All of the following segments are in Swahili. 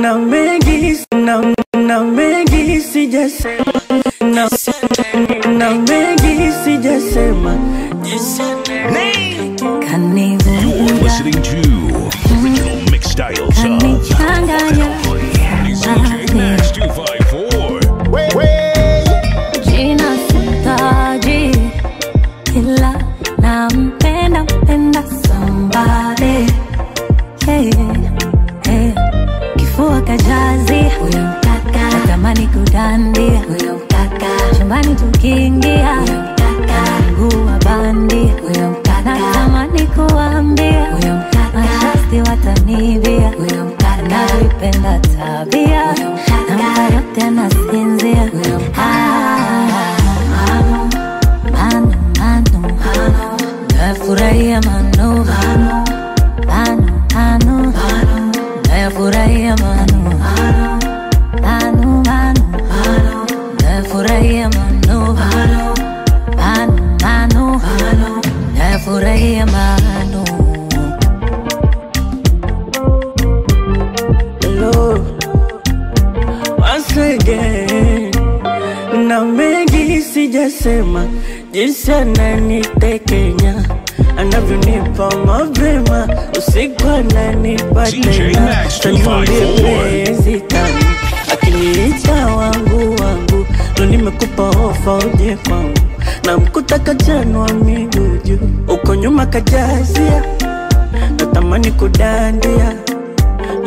Na mengi, na mengi sijasema, na mengi sijasema. You're listening to Original Mix Styles of DJ Max 254. Jina sitaji, ila nampenda mpenda somebody. Hey, hey. Kifua kajazi huyo mkaka, natamani kudandia huyo mkaka, chumbani tukiingia huyo mkaka, mguu wa bandi huyo mkaka, natamani kuambia huyo mkaka, mashasti watanibia huyo mkaka, navipenda tabia huyo mkaka, nampa yote nasinzia huyo mkaka. Manu, manu, manu, nafurahia manu, manu, manu, manu, nafurahia manu, manu, manu, nafurahia manu, manu, manu, nafurahia manu. Hello, once again. Na mengi sijasema, jinsi ananitekenya, anavyonipa mapema, usiku ananipa tena. Max 254. Penzi tamu, akiniita wangu wangu, ndo nimekupa ofa uje kwangu. Na mkuta kachanwa miguu juu, uko nyuma kajazia, natamani kudandia,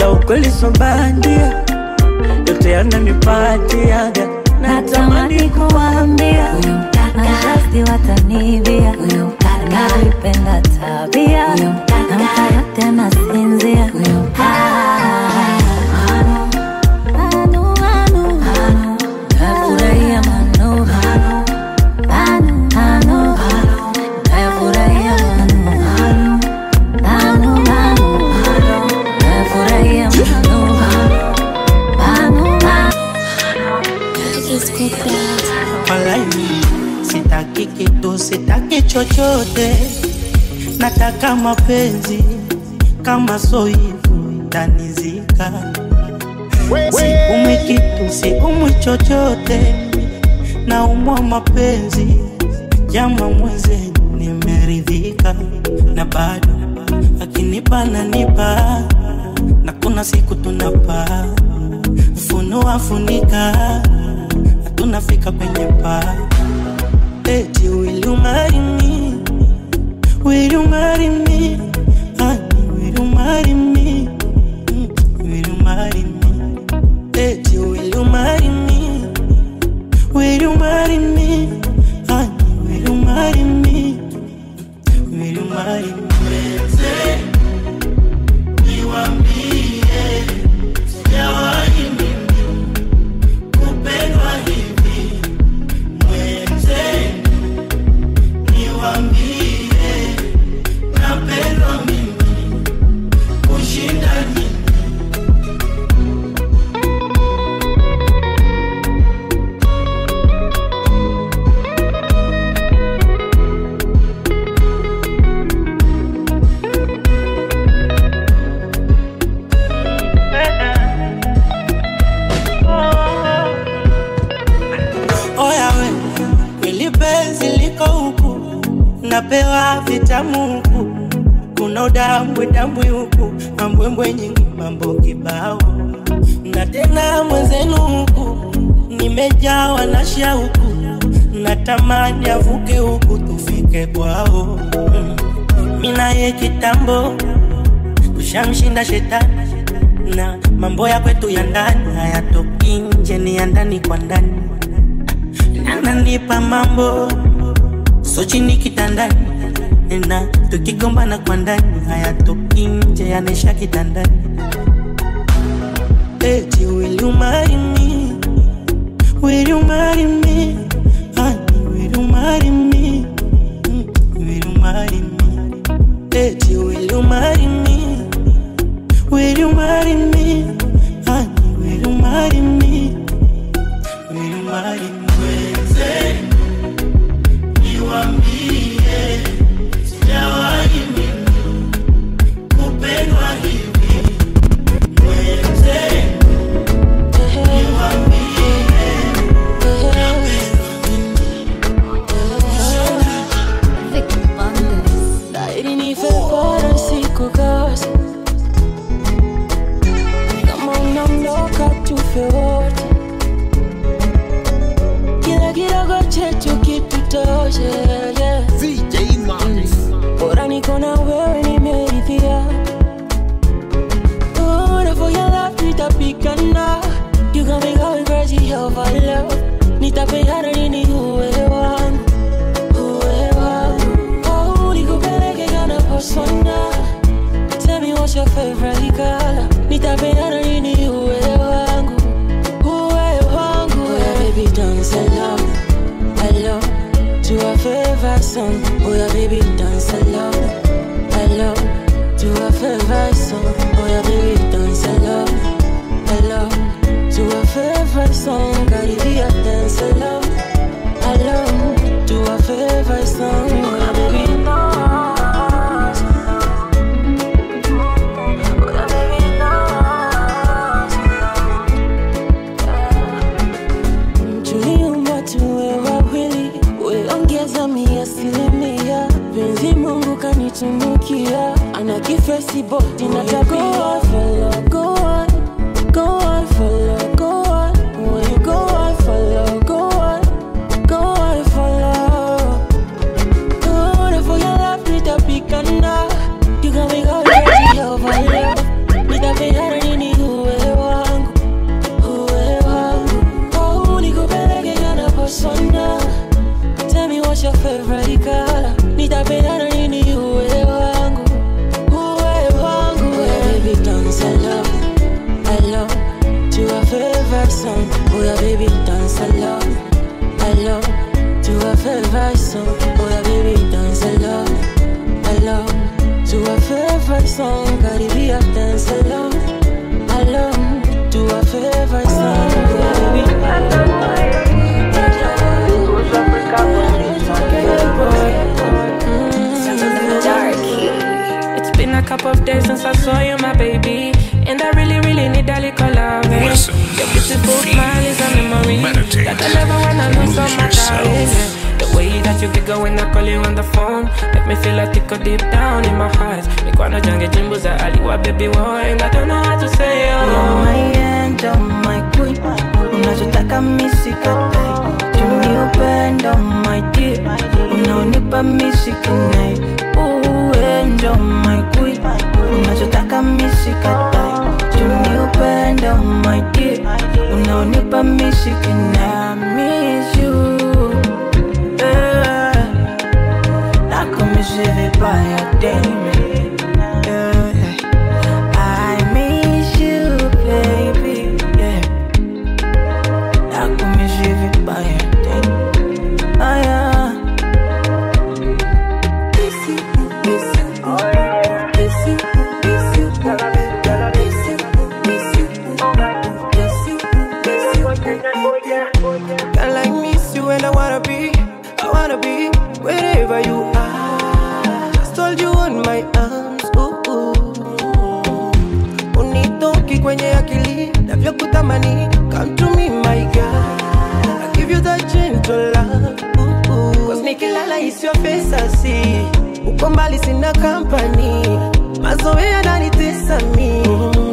la ukweli so bandia, yote yananipatiaga. Natamani kuambia huyo mkaka, mashasti watanibia huyo mkaka, navipenda tabia huyo mkaka, nampa yote nasinzia huyo mkaka. Manu, manu, manu, nafurahia manu, manu, manu, nafurahia manu, manu, manu, nafurahia manu, manu, manu. Walai, sitaki kitu, sitaki chochote, nataka mapenzi kama so hivyo tanizika. Siumwi kitu, siumwi chochote, naumwa mapenzi jama mwenzenu, nimeridhika na bado akinipa nanipa, na kuna siku tunapaa funua funika tunafika kwenye paa. Eti will you marry me? Will you marry me? Honey, will you marry me? Will you marry me? Eti will you marry me? Will you marry me? Honey, will you marry me? Will you marry me? Niwaambie, sijawahi mimi kupendwa hivi. Niwaambie, napendwa mimi kushinda nini. Oya we, kweli penzi liko huku, napewa vitamu huku, kuna udambwe dambwe huku, mambwembwe nyingi, mambo kibao. Na tena mwenzenu huku, nimejawa na shauku, natamani avuke huku tufike kwao. Mimi naye kitambo tushamshinda shetani, na mambo ya kwetu ya ndani hayatoki nje, ni ya ndani kwa ndani. Ananipa mambo so chini kitandani, na tukigombana kwa ndani hayatoki nje, yanaisha kitandani. Eti will you marry me? Will you marry me? Honey, will you marry me? Will you marry me? Eti will you marry me? Will you marry me? Honey, will you marry me? Will you marry me? Niwaambie, sijawahi mimi kupendwa hivi. Mwenze, song. Oh yeah, baby, dance alone, alone to our favorite song. Oh yeah, baby, dance alone, alone to our favorite song. Karibia, dance alone, alone to our favorite song. Oh yeah, baby, dance. Oh yeah, baby, dance. Tuliumbwa tuwe wawili, weongeza mia asilimia. Penzi Mungu kanitunukia, ana kifesi bodi na tabia. Go on, follow, go on, go on, follow, go on. When you go on, follow, go on, go on, follow. Go for your love, nitapigana. You got me going crazy over love. Nitapigana nini uwe wangu, uwe wangu. Oh, nikupeleke kana persona. Tell me what's your favorite color. Nitapendana nini uwe wangu, uwe wangu. Oh yeah, baby, dance alone, alone to our favorite song. Oh yeah, baby, dance alone, alone to our favorite song. Oh yeah, baby, dance alone, alone to our favorite song. Karibia, dance alone, alone to our favorite song. Oh yeah, baby. It's been a couple of days since I saw you, my baby, and I really, really need a little love. Listen, Your beautiful feel, smile is a memory meditate, that I never wanna lose, lose on my yourself. darling. The way that you giggle when I call you on the phone make me feel like tickle deep down in my heart. Mikwano jange jimbo za aliwa baby boy, and I don't know how to say oh. You're my angel, my queen. Unachotaka mimi sikatai. Juni upendo, my dear. Unaonipa mimi sikinai. Ooh, angel, my queen. Unachotaka mimi sikatai. Juni upendo, my dear. Unaonipa mimi sikinai. I miss you. Yeah. Nakumisi vibaya damn. Yeah. I miss you, baby. Yeah. Nakumisi vibaya damn. Ah, yeah. Girl, I miss you and I wanna be wherever you are. Just hold you on my arms, ooh, ooh. Unitoki kwenye akili, navyokutamani. Come to me, my girl. I give you that gentle love, ooh, ooh. 'Cause nikilala is your face I see. Uko mbali sina company, mazoea yananitesa mi.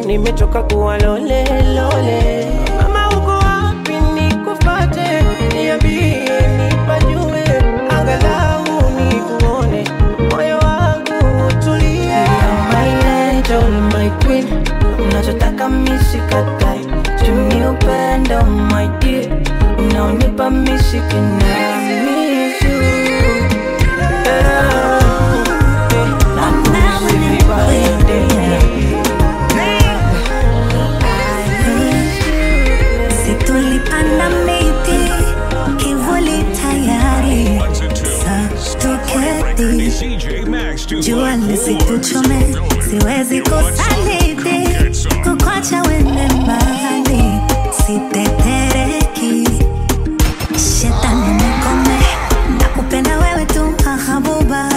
Nimechoka kuwa lole lole. Mama uko wapi nikufate? Niambie nipajue, angalau nikuone, moyo wangu utulie. My angel, my queen. Unachotaka mimi sikatai. Juni upendo, my dear. Unaonipa mimi sikinai. Miss you. Yeah. Nakumisi vibaya damn. Si tulipanda miti, kivuli tayari. Ones and twos. Sa tuketi, CJ Max jua 254. lisikuchome, siwezi You want some? kusaliti, Come get some. kukuacha wende mbali, sitetereki. Shetani nikome, nakupenda wewe tu mahabuba.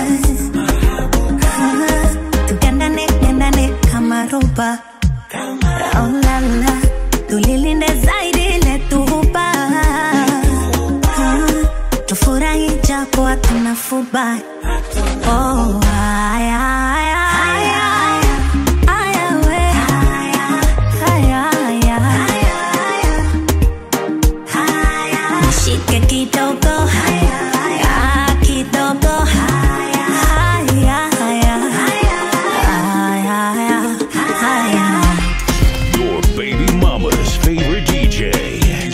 Tugandane, gandane kama roba. Oh la la, tulilinde zaidi letu huba. Tufurahi japo hatuna fuba. Oh, haya, haya, haya. Haya we. Haya, haya. Nishike kidogo. Ah, kidogo. Haya, haya. Haya, haya. Haya. Your baby mama's favorite DJ.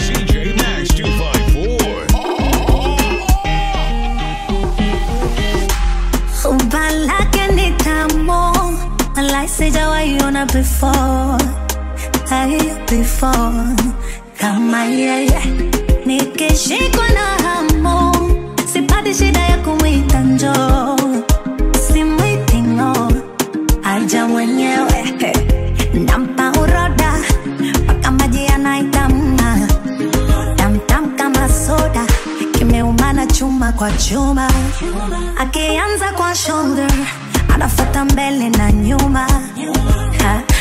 CJ Max 254. Umba lake ni tamu, walai sijawahi ona before, ai before. Kama yeye nikishikwa na hamu, sipati Sipati shida ya kumwita njoo, simwiti ngo, aja mwenyewe. Nampa uroda mpaka maji yanaitamna, tamtam kama soda, kimeumana chuma kwa chuma. Akianza kwa shoulder, anafuata mbele na nyuma.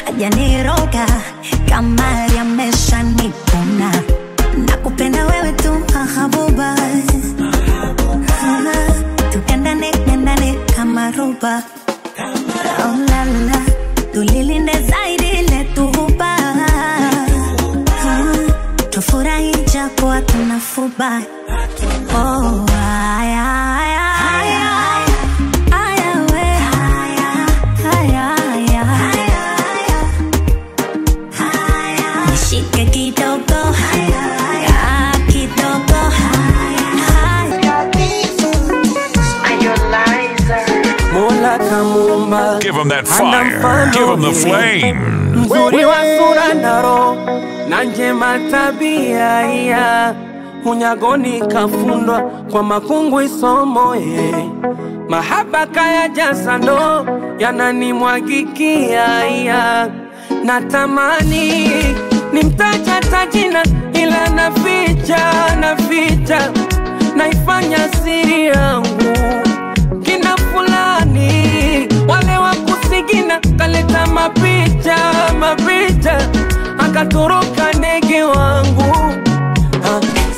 Hajaniroga kama yameshanipona. Nakupenda wewe tu mahabuba, tukendane kendane kama ruba. Oh la la, tulilinde zaidi letu huba, tufurahi japo hatuna fuba. Oh aya aya aya aya we aya aya, nishike kidogo kidogo. Give him that fire, give him the flame. Mzuri wa sura na roho na njema tabia ya unyagoni kafundwa kwa makungu isomo ye. Mahaba kaya jaza ndo yananimwagikia ya. Natamani nimtaja tajina ila naficha, naficha naifanya siri yangu. Kina fulani wale wa kusigina kaleta mapicha, mapicha akatoroka ndege wangu.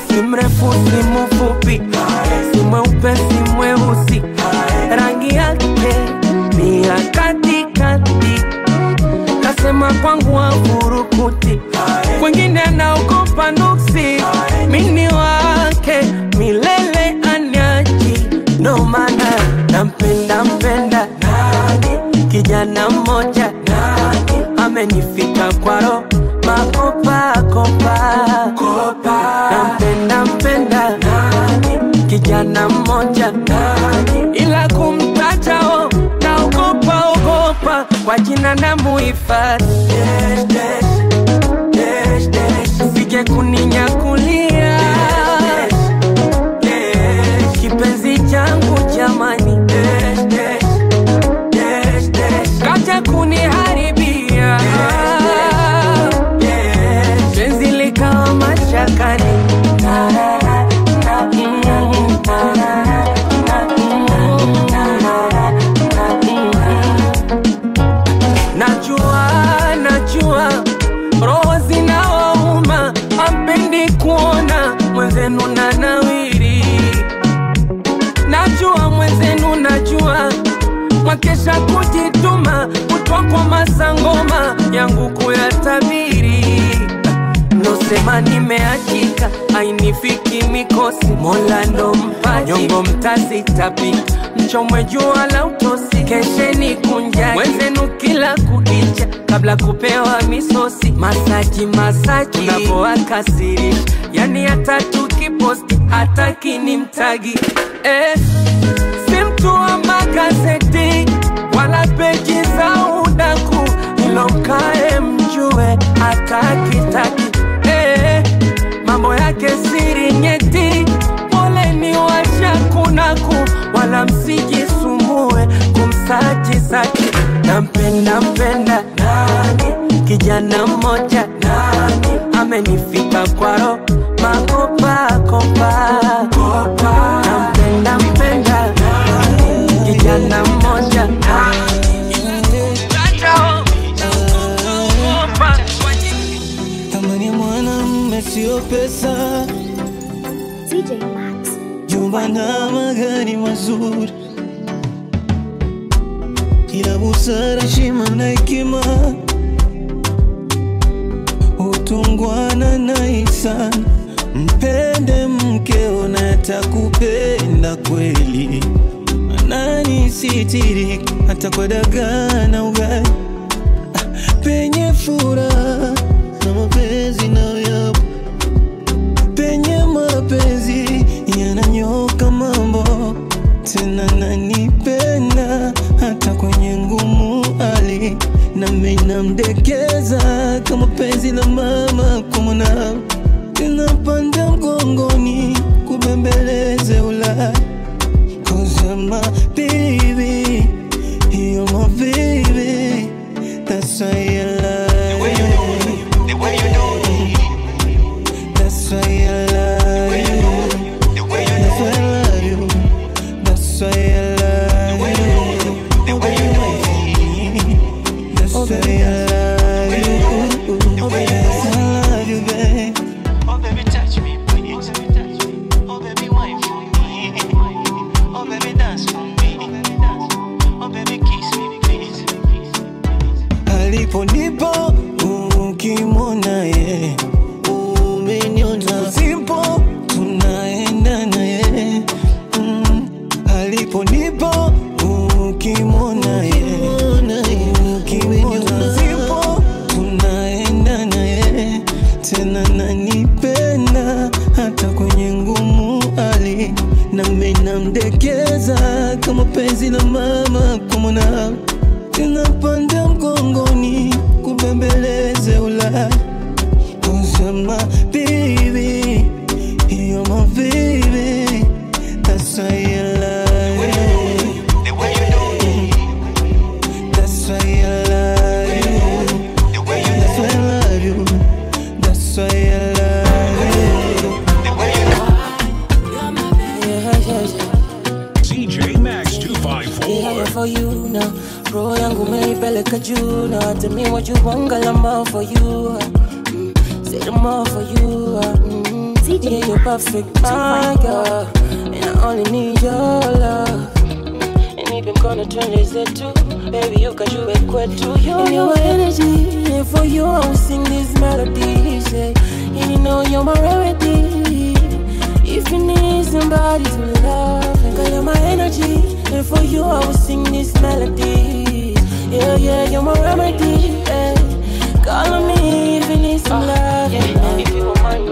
Si mrefu si mfupi, si mweupe si mweusi, rangi yake ni ya katikati. Kasema kwangu afurukuti, kwengine anaogopa nuksi. Mimi wake milele anyachi, ndo maana nampenda mpenda. Kijana mmoja amenifika kwa roho makopa kopa kopa. Nampenda mpenda kijana mmoja, ila kumtaja naogopa ogopa, kwa jina namuhifadhi sije kuninyakulia kipenzi changu jamani, kaja kuniharibia penzi likawa mashakani. Najua, najua roho zinawauma, hampendi kuona mwenzenu na nawiri. Najua mwenzenu, najua mwakesha kujituma, kutwa kwa masangoma yangu kuyatabiri. Nosema nimeachika, hainifiki mikosi, Mola ndo mpaji, nyongo mtazitapika, mchomwe jua la utosi, kesheni kunjaki wenzenu kila kukicha, kabla kupewa misosi, masaji masaji unapoakasirisha, yani hata tukiposti hataki ni mtagi. Si mtu wa magazeti wala peji za udaku, ilo mkae mjue hataki taki. Mambo yake siri nyeti, pole ni washakunaku, wala msijisumbue kumsachi saki. Nampenda mpenda kijana mmoja, amenifika kwa roho makopa kopa. Nampenda mpenda kijana mmoja. Thamani ya mwanamume sio pesa, DJ Max, jumba na magari mazuri, ila busara, heshima na hekima hutungwana na ihsani. Mpende mkeo na atakupenda kweli, nani sitiri hata kwa dagaa na ugali. Penye furaha na mapenzi nayo yapo, penye mapenzi yananyoka mambo. Tena nanipenda hata kwenye ngumu hali, nami namdekeza kama penzi la mama kwa mwanao. Napanda mgongoni kubembeleze ulaya, 'Cause you're my baby, you're my baby. That's why I love you. The way you do me, the way you do me. That's why I love you. The way you do me, that's why I love you. That's why I love you. The way you do me, that's why I love you. The way you do me, I love you, babe. Oh baby, touch me, please. Oh baby, wine for me. Oh baby, dance for me. Oh baby, kiss me, please. Alipo nipo ukimwona ye, umeniona simple, tunaenda na ye. Alipo nipo ukimwona ye, ukimwona simple, tunaenda na ye. Tena nanipenda hata kwenye ngumu hali, na mimi namdekeza kama penzi la mama kwa mwana. Tena panda mgongoni kubembeleze ula. 'Cause you're my baby, you're my baby. That's why I love you. The way you do me, that's why I love you. The way you do me, that's why I love you. That's why I love you. The way you do me. CJ Max 254. Yeah, for you now. Roho yangu umeipeleka juu now. Tell me what you want, girl, I'm all for you. Say I'm all for you. Yeah, you're perfect, my girl. And I only need your love. And if I'm gonna turn this into, baby, you got you kwetu. And your energy, and for you I will sing these melodies. Yeah. And you know you're my remedy. If you need somebody to love, girl, you're my energy. And for you I will sing these melodies. Yeah, yeah, you're my remedy. Yeah. Call on me if you need some love. Yeah. If you want mine,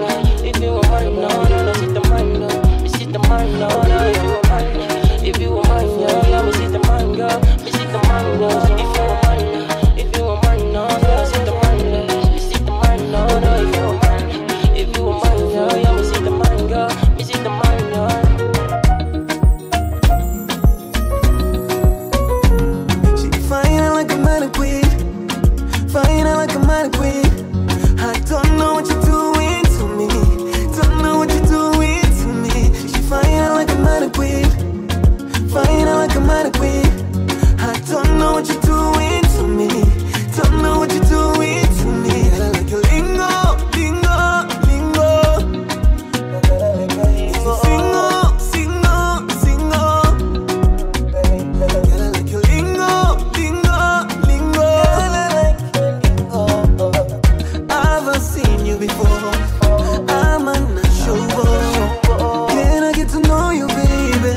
if you want mine, no, no, no, sit the mine, no, sit the mine, no, no. If you want mine, if you want mine, yeah, yeah, me sit the mine, girl, me sit the mine, no. If you want mine, if you want mine, no, no, sit the mine, no, sit the mine, no, no. If you want mine, if you want mine, yeah, yeah, me sit the mine, girl, me sit the mine, no. She fine like a mannequin, fine like a mannequin. I don't know what you're doing to me, don't know what you're doing to me. She fine like a mannequin, fine like a mannequin. I don't know what you're doing to me, don't know what you're doing to me. I like your lingo, lingo, lingo. Single, single, single. I like your lingo, lingo, lingo. I've seen you before, I'm not sure. Can I get to know you, baby?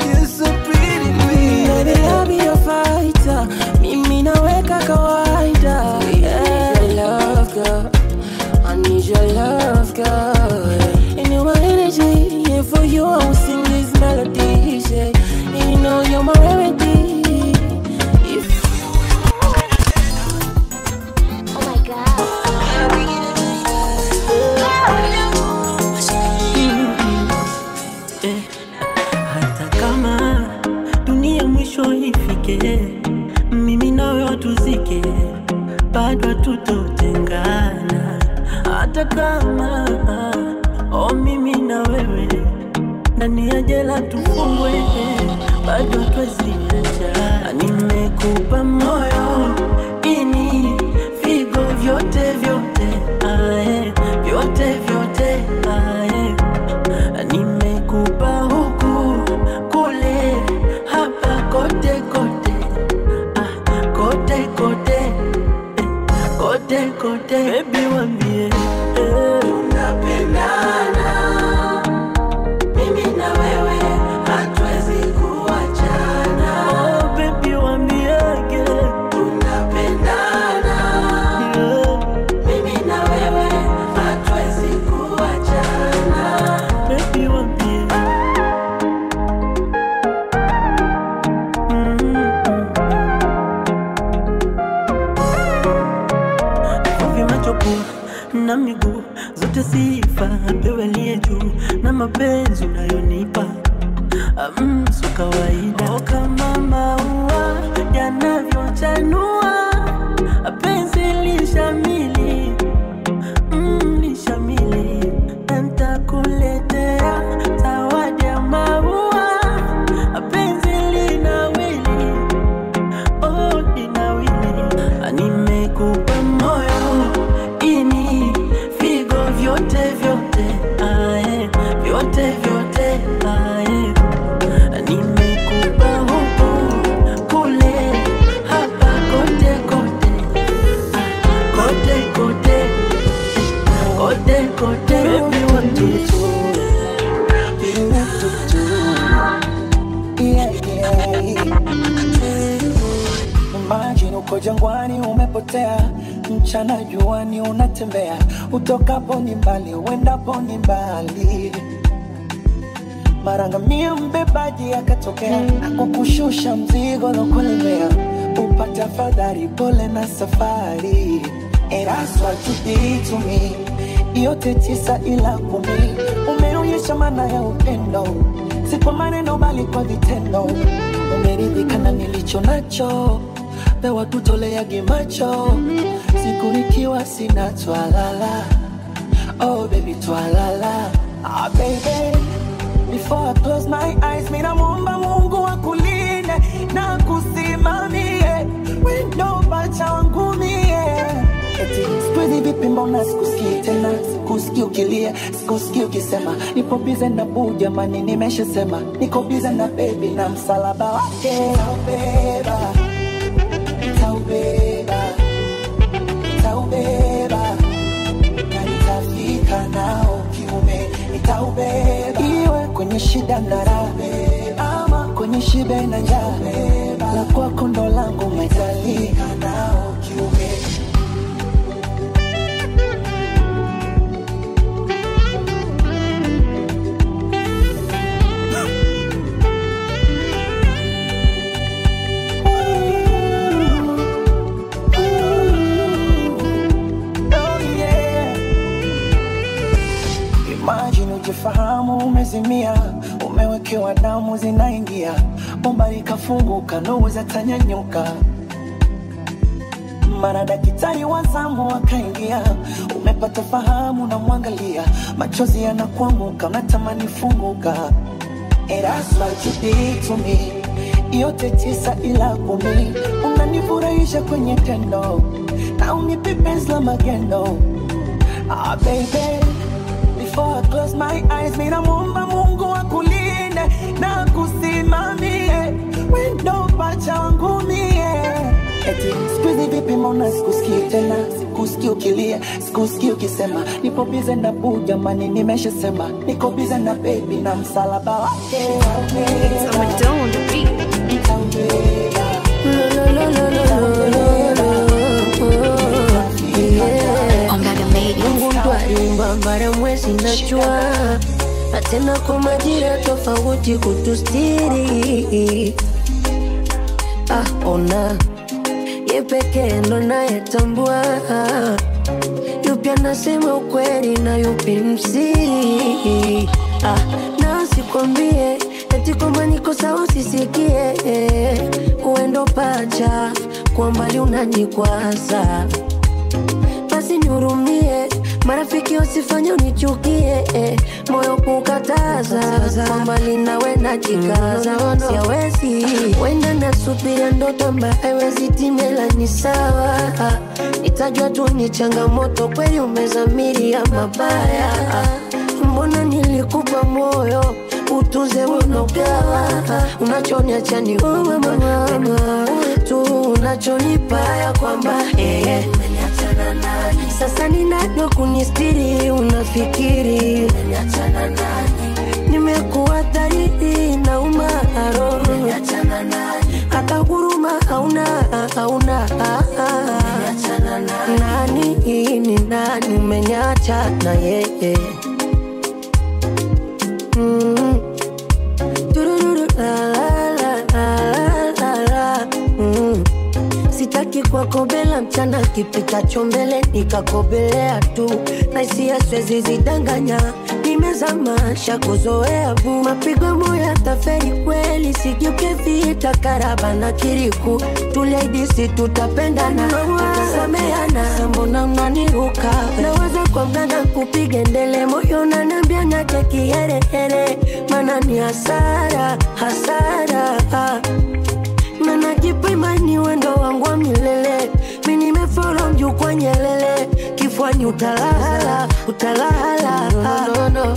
You're so pretty, baby. Baby, I'll be your fighter. Mimi naweka kawaida. Yeah, your love, girl. I need your love, girl. And you're my energy. And for you, I will sing these melodies. Yeah. And you know you're my remedy. If Oh my God. Hata kama dunia mwisho ifike, mimi nawe watuzike, bado hatutotengana. Hata kama oh, mimi na wewe ndani ya jela tufungwe, bado hatuwezi achana. Nimekupa moyo, ini, figo, vyote vyote, ae, vyote vyote, ae. Nimekupa huku kule, hapa kote kote, ah, kote kote, eh, kote kote. Baby wambie, eh, tunapendana, mimi na wewe hatuwezi kuachana. Oh baby wambie, tunapendana, yeah, mimi na wewe hatuwezi kuachana. Baby wambie. Vivi macho pua na miguu zote sifa, apewe aliye juu na mapenzi unayonipa So kawaida. Oh, kama maua yanavyochanua, penzi lishamili, lishamili. Nitakuletea zawadi ya maua, penzi linawili, oh linawili. Nimekupa moyo, ini, figo vyote vyote, ae, vyote vyote, ae. Nimekupa huku, kule, hapa kote kote, ah, kote kote, kote kote. Baby want to yeah, yeah. Imagine uko jangwani umepotea, mchana juani unatembea, utokapo ni mbali, uendapo ni mbali. Mara ngamia mbebaji akatokea, akukushusha mzigo lokulemea, upate afadhali pole na safari. And that's what you did to me. Yote 9 ila 10, umeonyesha maana ya upendo, si kwa maneno bali kwa vitendo. Umeridhika na nilicho nacho, pewa tutoleage macho, siku nikiwa sina twalala. Oh baby twalala. Ah baby, before I close my eyes, mimi namuomba Mungu akulinde na kusimamie, wendo pacha wangu mie. Eti sikuizi vipi mbona sikusikii tena, sikusikii ukilia, sikusikii ukisema nipo bize na boo, jamani nimeshasema niko bize na baby na msalaba wake. Taubeba, taubeba, taubeba, na nitafika nao kiume, nitaubeba. Iwe kwenye shida na raha, ama kwenye shibe na njaa, la kwako ndo langu maitali nao kiume. Imagine ujifahamu umezimia, umewekewa damu zinaingia, bomba likafunguka, nuru tanyanyuka. Mara daktari wa zamu akaingia, umepata fahamu na mwangalia, machozi yanakuanguka, unatamani funguka. And that's what you did to me. Yote 9 ila 10, unanifurahisha kwenye tendo, na unipe penzi la magendo. Ah baby, before I close my eyes, mimi namuomba Mungu akulinde na kusimamie, wendo pacha wangu mie. Eti sikuizi vipi mbona sikusikii tena, sikusikii ukilia, sikusikii ukisema nipo bize na boo, jamani nimeshasema niko bize na baby na msalaba wake. Mungu ndo aliumba bara mwezi na jua, na tena kwa majira tofauti kutustiri. Ah, ona ye pekee ndo nayetambua, yupi anasema ukweli na yupi msiri. Ah, na sikwambie eti kwamba niko sawa usisikie, uendo pacha kwa mbali unanikwaza. Basi nihurumie, marafiki wasifanye unichukie, moyo kukataza, kwa mbali nawe najikaza. Siwezi wenda nasubiria ndoto ambayo haiwezi timia, ila ni sawa, nitajua tu ni changamoto, kweli umezamiria mabaya. Mbona nilikupa moyo utunze unogawa, unachoniacha ni wewe mama tu, unachonipa ya kwamba sasa ni nani kunistiri, unafikiri nimekuwa dhahiri na umaro, hata huruma hauna, hauna. Nani ni nani umeniacha na yeye? Tururu la la la la la. Sitaki Nilibaki kwako bela mchana kipita chombele nikakobelea tu. Na hisia siwezi zidanganya, nimezama shakuzoea bu. Mapigo moyo yataferi kweli, sigeuke vita karaba na kiriku. Tuliahidi tutapendana, tutasameana, mbona mnaniruka? Naweza kwa mganga kupiga ndele, moyo unaniambia niache kiherehere. Maana ni hasara, hasara. Na najipa imani wendo wangu wa milele. Mimi nimefollow mjukuu Nyerere. Kifuani utalala, utalala. No, no, no.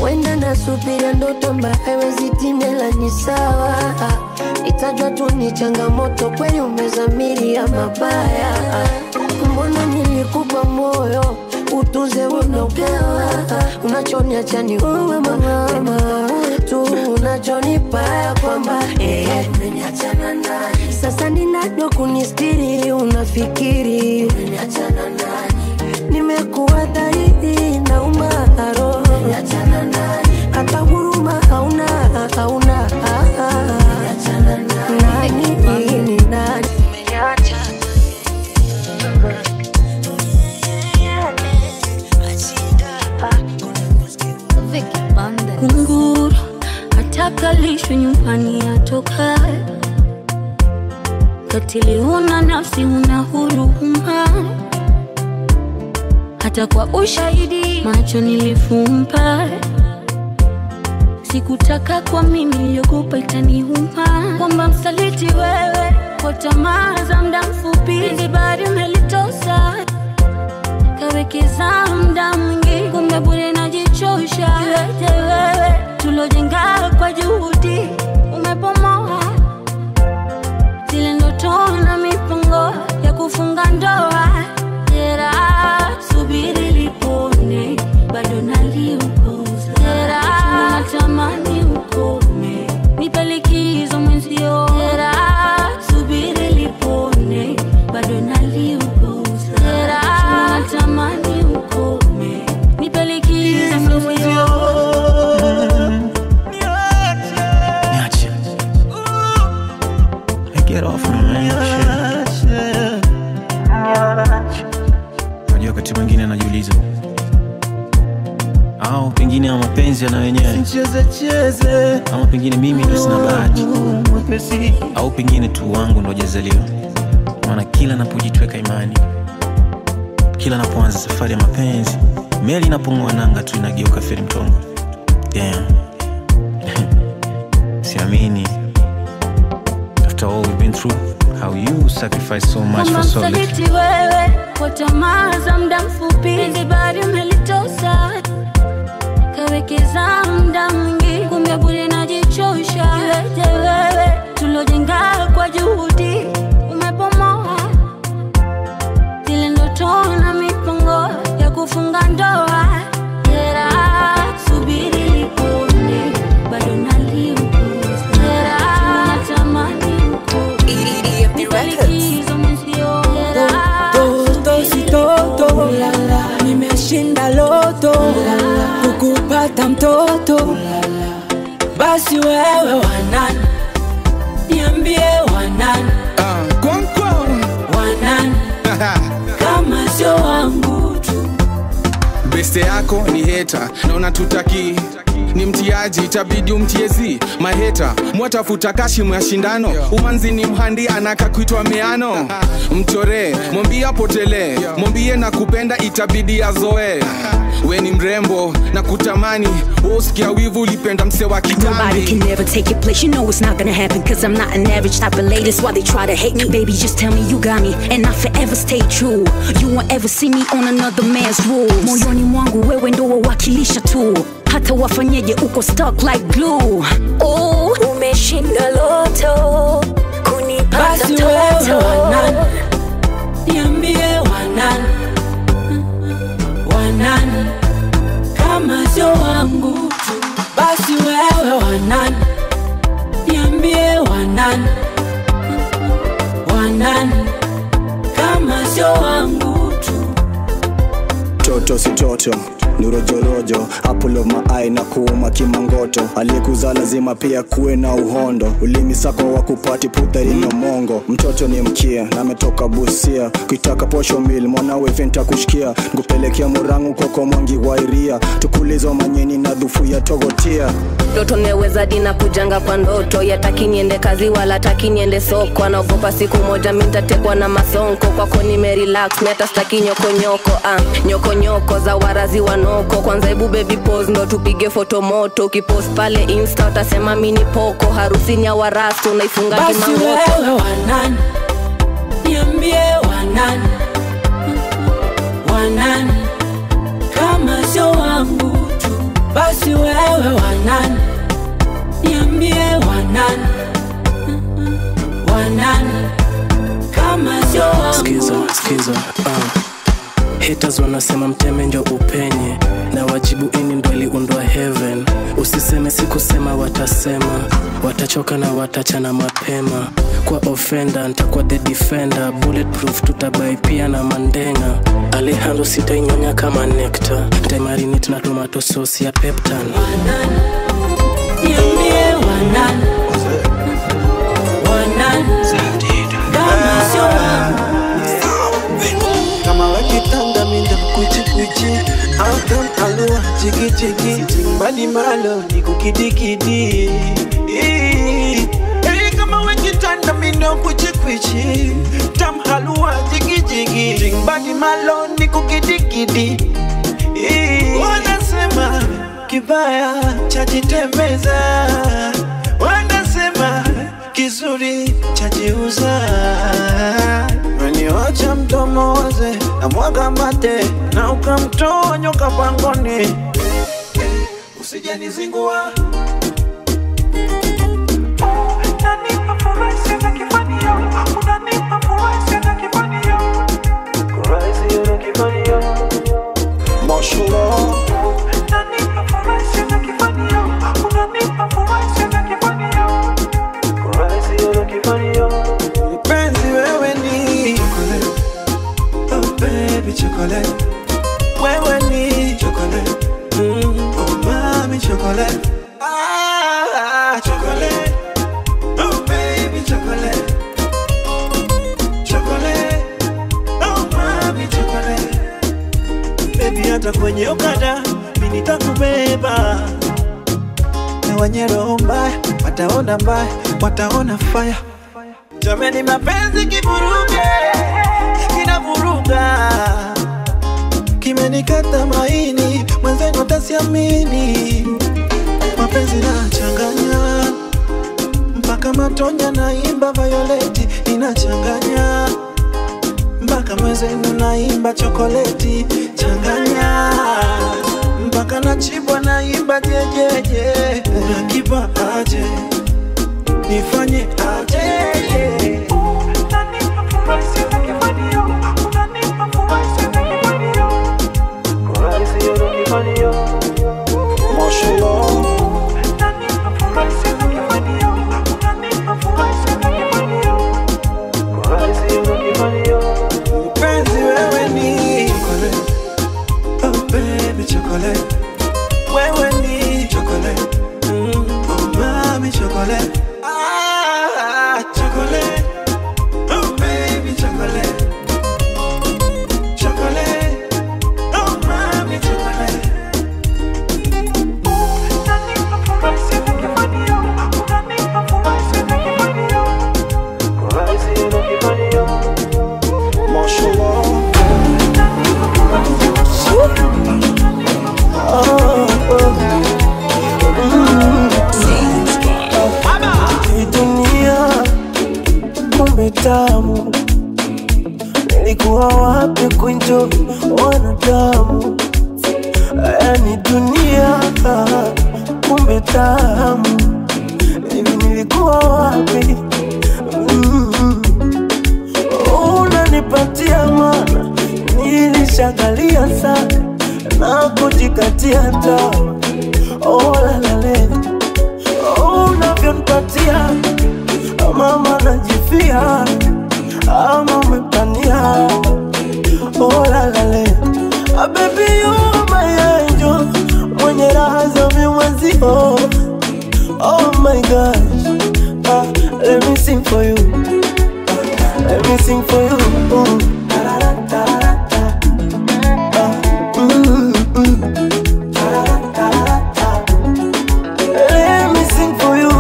Wenda nasubiria ndoto mbaya haiwezi timia ila ni sawa. Itajua tu ni changamoto kweli umezamiria mabaya. Mbona nilikupa moyo utunze unaopewa. Unachoniacha ni wewe mama tu, unachonipa ya kwamba umeniachana nani. Sasa ninajua kunistiri unafikiri umeniachana nani. Nimekuwa dhahiri na umaro umeniachana nani. Hata huruma hauna, hauna. Umeniachana nani, ni nani umeniacha. Kunguru atakalishwe nyumbani atoka. Katili huna nafsi, huna huruma. Hata kwa ushahidi macho nilifumba. Sikutaka kwa mimi niliogopa itaniuma. Kwamba msaliti wewe kwa tamaa za muda mfupi. Bali umelitosa kawekeza muda mwingi, kumbe bure najichosha. Kiwete wewe tulojenga kwa juhudi umebomoa. Zile ndoto na mipango ya kufunga ndoa. Jeraha subiri lipone, bado naliuguza. Jeraha natamani ukome, nipe likizo mwenzio. Jeraha subiri lipone, bado naliuguza. Jeraha natamani ukome, nipe likizo mwenzio. Niache. Get off me, man. Shit. Unajua wakati mwingine anajiuliza, au pengine ama mapenzi yana wenyewe, cheze cheze, ama pengine mimi ndo sina bahati, au pengine tu wangu ndo hajazaliwa. Maana kila napojitweka imani, kila napoanza safari ya mapenzi, meli inapong'oa nanga tu inageuka feri mtongo. Damn. Siamini. After all we've been through, how you sacrifice so much for so little. Msaliti wewe kwa tamaa za muda mfupi, bali umelitosa kawekeza muda mwingi, kumbe bure najichosha. Kiwete wewe tulojenga kwa juhudi umebomoa. Zile ndoto na mipango ya kufunga ndoa. Jeraha subiri lipone, bado naliuguza. Jeraha natamani ukome, nipe likizo mwenzio. Toto, nimeshinda loto, kukupata mtoto. Basi wewe wanani, niambie wanani, wanani kama sio wangu tu. Beste yako ni hater na unatutaki ni mtiaji, itabidi umtiezi maheta mwatafuta kashi mwashindano. Umanzi ni mhandi anaka kuitwa meano. Mchore mwambie apotele, mwambie na kupenda itabidi azoe. We ni mrembo na kutamani, usikia wivu ulipenda mse wa kitambi. Nobody can never take your place, you know it's not gonna happen. Cause I'm not an average type of lady, that's why they try to hate me. Baby, just tell me you got me, and I forever stay true. You won't ever see me on another man's rules. Moyoni mwangu wewe ndo wawakilisha tu, hata wafanyeje uko stuck like glue. Oh, umeshinda loto, kunipata Basi toto. wewe wanani, niambie wanani, wanani kama sio wangu tu. Basi wewe wanani, niambie wanani, wanani kama sio wangu tu. Toto si toto, ni rojorojo. Apple of my eye na kuuma kimangoto. Aliyekuzaa lazima pia kuwe na uhondo. Ulimi sako wa kupati put in your mongo. Mtoto ni mkia na ametoka Busia. Kuitaka posho meal mwanawe venta kushikia. Nikupelekea murangu koko mwangi wairia. Tukulizo manyeni na dhufu ya togotia. Ndoto nimeweza dina kujanga kwa ndoto. Yataki niende kazi wala taki niende soko. Anaogopa siku moja mimi nitatekwa na masonko. Kwako nime relax, mimi hata sitaki nyoko nyoko. Nyoko nyoko za warazi wanoko. Kwanza hebu baby pose ndo tupige photo moto. Ukipost pale Insta utasema mimi ni poko. Harusi ni ya warastu unaifunga kimangoto. Basi wewe wanani, niambie wanani, wanani kama sio wangu tu. Basi wewe wanani, niambie wanani, wanani kama sio wangu. Skiza, skiza, haters wanasema mteme njo upenye. Na wajibu ini ndo iliundwa heaven. Usiseme sikusema watasema. Watachoka na watachana mapema. Kwa offender, nitakuwa the defender. Bulletproof tutabai pia na mandenga. Alejandro sitainyonya kama nectar. Nitaimarinate na tomato sauce ya Peptan. Wanani, niambie wanani, wanani kama sio wangu. Kama wakitanda minda kuchi kuchi. Autam alua chiki chiki. Timbali malo ni kukidikidi. Hey, kama wakitanda minda kuchi kuchi. Tam halua chiki chiki. Timbali malo ni kukidikidi. Wanasema kibaya chajitembeza. Wanasema kizuri chajiuza. Wacha mdomo waze na mwaga mate na ukamtoa nyoka pangoni. Usijanizingua. Unanipa furaha na kifanio. Unanipa furaha na kifanio. Furaha na kifanio. Mashallah. Unanipa furaha na kifanio. Unanipa furaha na kifanio. Furaha na kifanio. Mpenzi wewe ni chocolate. Oh baby chocolate. Wewe ni chocolate. Oh mami chocolate. Ah chocolate. Oh baby chocolate. Chocolate. Oh mami chocolate. Baby hata kwenye okada mimi nitakubeba. Na wenye roho mbaya wataona mbaya, wataona fire. Jameni mapenzi kivuruge, kinavuruga. Kimenikata maini, mwenzenu atasiamini. Mapenzi nachanganya, mpaka matonya naimba violeti. Inachanganya, mpaka mwenzenu naimba chokoleti. Changanya, mpaka nachibwa naimba jejeje. Unakipa aje, nifanye aje. Unanipa furaha na kifanio. Unanipa furaha na kifanio. Furaha na kifanio. Mashallah. Unanipa furaha na kifanio. Unanipa furaha na kifanio. Furaha na kifanio. Mpenzi wewe ni chocolate. Oh baby chocolate. Wewe ni chocolate. Oh mami chocolate. Ah, chocolate. Oh baby chocolate. Chocolate. Oh mami chocolate. Unanipa furaha na kifanio. Unanipa furaha na kifanio. Furaha na kifanio. Mashallah. Oh, oh. Dunia kumbe tamu, nilikuwa wapi kuenjoy wanadamu? Yani dunia kumbe tamu, hivi nilikuwa wapi? Unanipatia mana, nilishagalia sana na kujikatia tamaa. Oh la la la, unavyonipatia mama najifia, ama umepania. Oh la la la, Baby you my angel, mwenye raha za mimwezio. Oh my gosh, let me sing for you. Let me sing for you. Let me sing for you.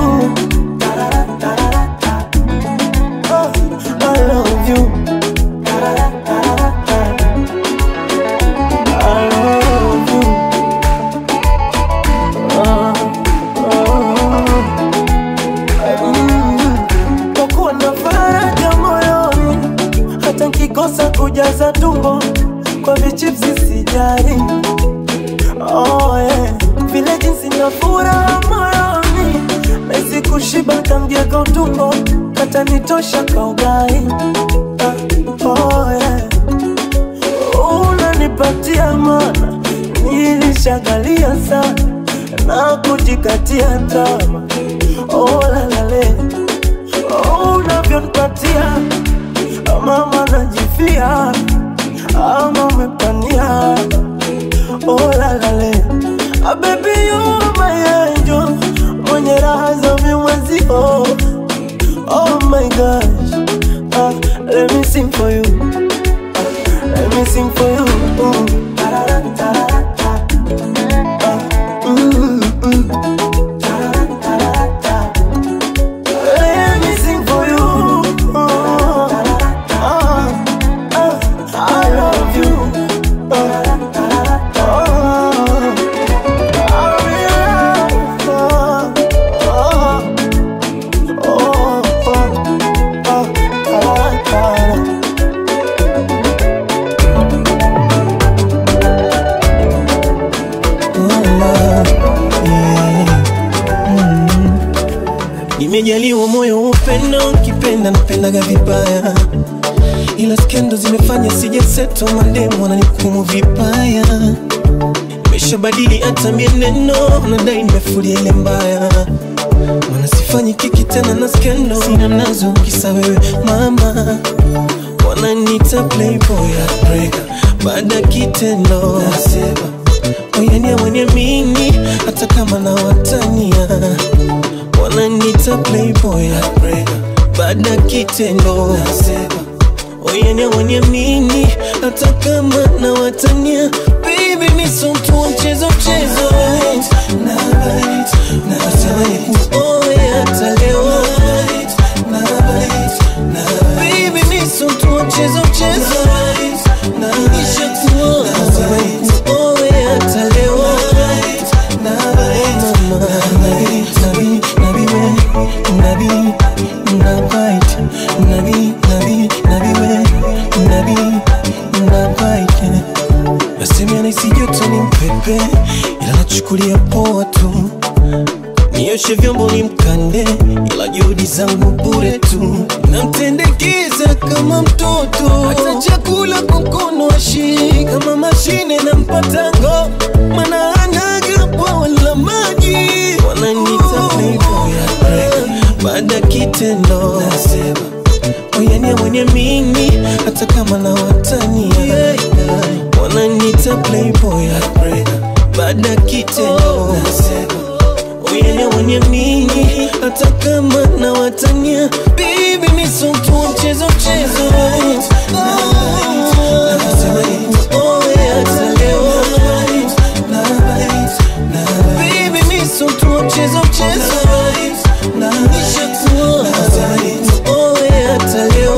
Oh, I love you. I love you. Kwa kuwa na faraja moyoni, hata nikikosa kujaza tumbo kwa vichipsi sijali. Oh yeah, vile jinsi na furaha moyoni, nahisi kushiba kamgeka utumbo, kata nitosha kaugai. Oh yeah, unanipatia mana, nilishagalia sana na kujikatia tama. Oh la la le, oh unavyonipatia mama najifia, ama umepania. Oh la la le, baby you my angel, mwenye raha za mimwezio. Oh my gosh, let me sing for you. Let me sing for you. Let me sing for you. I love you. Nimejaliwa moyo upendo, ukipenda napendaga vibaya, ila skendo zimefanya sijaseto, mademu wananihukumu vibaya. Nimeshabadili hata mienendo, nadai nimefulia ile mbaya, maana sifanyi kiki tena na skendo, sina nazo kisa wewe mama. Wananiita playboy heartbreaker, baada kitendo nasema oyani hawaniamini hata kama nawatania. Wananiita playboy heartbreaker, baada kitendo nasema oyani hawaniamini hata kama nawatania. Baby mi so mtu wa mchezo mchezo, natamani kuoe hata leo. Baby mi so mtu wa mchezo mchezo, nishakuoa, natamani kuoe hata leo. Nasema nahisi joto ni mpepe, ila nachukulia poa tu. Nioshe vyombo ni mkande, ila juhudi zangu bure tu. Namtendekeza kama mtoto, hata chakula kwa mkono ashiki. Kama mashine na mpatango, maana anaga bwawa la maji. Wananiita playboy heartbreaker, baada kitendo nasema oyani hawaniamini hata kama nawatania. Wananiita playboy heartbreaker, baada kitendo nasema oyani hawaniamini hata kama nawatania. Baby mi so mtu wa mchezo mchezo, natamani kuoe hata leo. Baby mi so mtu wa mchezo mchezo, nishakuoa, natamani kuoe hata leo.